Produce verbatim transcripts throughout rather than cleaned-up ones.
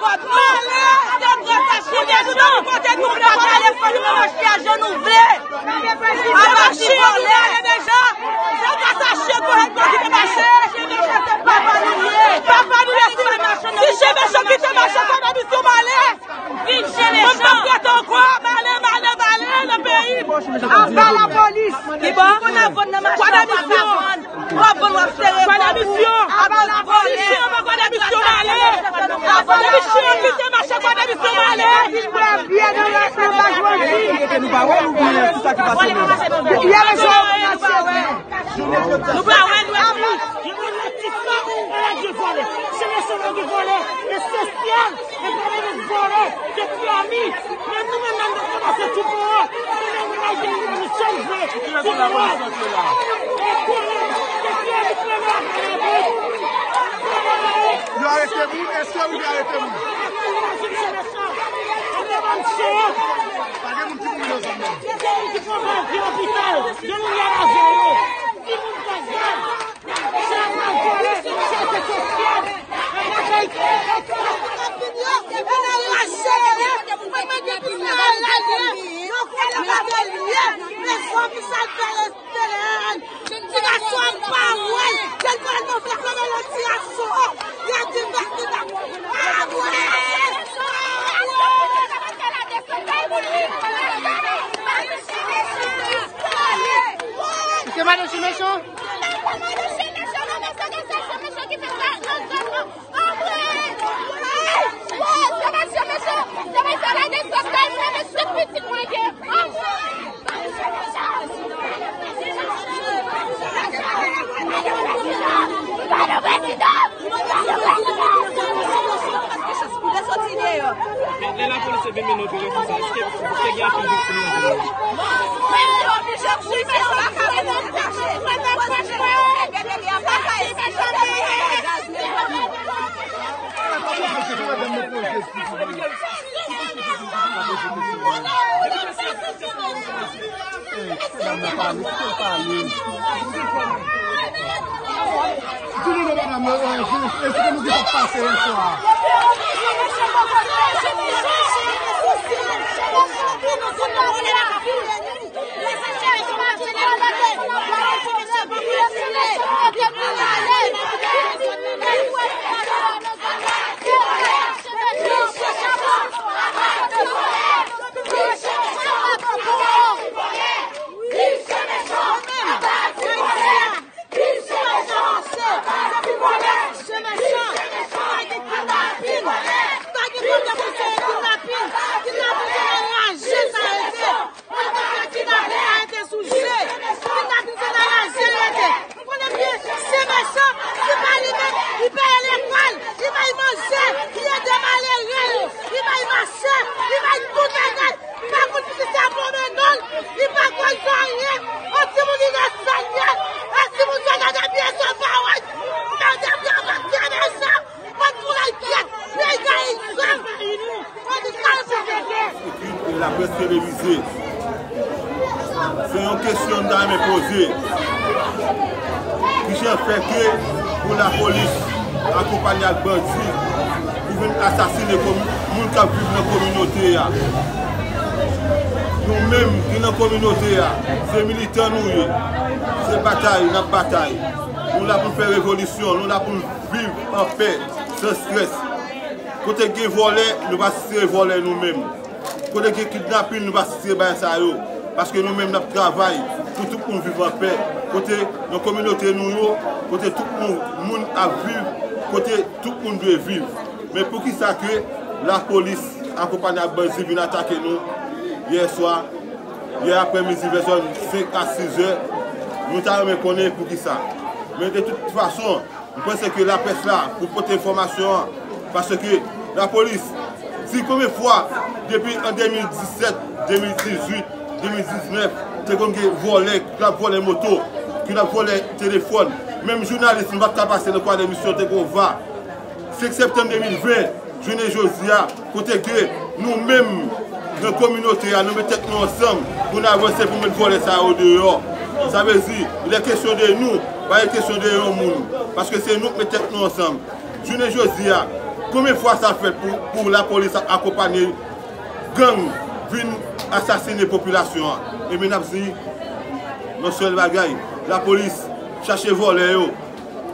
Malè, nou te prè tache nou, nou te prè pale, fò nou mache a jan nou vle. Apati vòlè, deja, se pa tache kòrèk pou kite mache. Papa nou ye. Papa nou ye, si, si chen mechan kite mache, fò nou misyon malè. Vin chen mechan. Mwen pa prete ankò, malè, malè, malè nan peyi. Aba lapolis. Ki bò? Pou n ap vann nan mache, w ap vann. W ap vann, w ap sere kò w. Aba lapolis. Misyon, pa konn misyon, malè. Misyon, kite mache, konn misyon, malè. Vin bwè byè nan la, nan baz bandi. Nou pa wè, nou bliye, tout sa ki pase menm. Byè, mesye, nou pa wè. Nou pa wè, nou wè plis. Yo mete ti fè, e la gen vòlè. Se mesye la gen vòlè. E sosyal. E pa menm vòlè. Se pyramid. Men nou menm, menm, nou kòmanse tou fò. Nou menm, nou al gen revolisyon vre. Tou fò. E pyramid, se pyramid, pyramid. Yo arete moun? Èske yo rive arete moun? Pa gen moun ki mouri nan zòn nan. Gen moun ki pran bal, gen lopital, gen moun ki al avè yo. Timoun pran bal. Sa pral vòlè, sa se sosyal. Yo konnen kote l ye, men zòm sa l fè. Ti gason an pa wè l. Jèn pral nan flè kòmè nan ti gason. Li a di bak li bak. Pa wè. Kite madan chen mechan. Lè lapolis te vin mennen operasyon sa, èske te gen anpil viktim nan zòn nan? Di nou non, madanm, e, e, e, esplike nou ki sa k pase yè swa. Kidnapin se nan raje l rete. M konnen byen, se mechan, li pa li menm, li peye lekòl, li bay manje, li ede malere yo, li bay mache, li bay tout bagay. M pa konn poukisa yo pa mennen l, li pa koz anyen. Yon timoun inosan l ye, yon timoun sa gade byen sa pa wè. M pa di a pa se mechan. Mwen koulè kyèt, peyi Dayiti. Mwen di sa l pou tete. Epi, e laprès televize. Se yon kesyon m ta renmen poze. Kijan fè ke pou lapolis akonpanye ak bandi pou vin asasine komi-, moun k ap viv nan kominote a? Nou menm ki nan kominote a, se militan nou ye. Se batay n ap batay. Nou la pou n fè revolisyon, nou la pou n viv an pè, san estrès. Kote gen vòlè, nou pa sisye vòlè nou menm. Kote gen kidnapin, nou pa sisye bagay sa yo. Paske nou menm n ap travay pou tout moun viv an pè. Kote nan kominote nou yo, kote tout moun, moun ap viv, kote tout moun dwe viv. Men poukisa ke lapolis akonpanye ak bandi vin atake nou yè swa, yè aprèmidi vè zòn senk a sis zè, nou ta renmen konnen poukisa. Men de tout fason, m panse ke laprès la pou pote enfòmasyon an, paske lapolis, si konbyen fwa depi an de mil disèt, de mil dizuit, de mil diznèf, te konn gen vòlè, ki t ap vòlè moto, ki t ap vòlè telefòn, menm jounalis, m pa t ka pase nan kwa de misyon, te gen yon va. Senk septanm de mil ven, jounen jodi a, kote ke nou menm, nan kominote a, nou met tèt nou ansanm pou n avanse, pou n met vòlè sa yo deyò. Sa vle di, il est question de nous, pa il est question de yon moun. Paske se nou k met tèt nou ansanm. Jounen jodi a, Konbyen fwa sa fèt pou, pou lapolis ap akonpanye gang vin asasinen popilasyon an? Ebyen, n ap di yon sèl bagay, lapolis chache vòlè yo,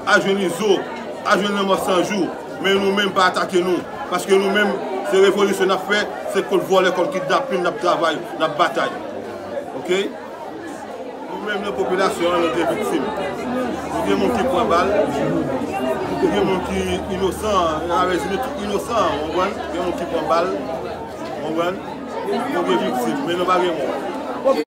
al jwenn Izo, al jwenn Lanmò San Jou, men nou menm pa atake nou, paske nou menm se revolisyon n ap fè, se kont vòlè, kont kidnapin n ap travay, n ap batay. Oke? Nou menm nan popilasyon an, nou te viktim. Nou gen moun ki pran bal, nou gen moun ki inosan, nan rejim nou tout inosan, w konprann? Gen moun ki pran bal, w konprann? Nou gen viktim, men nou pa gen mò.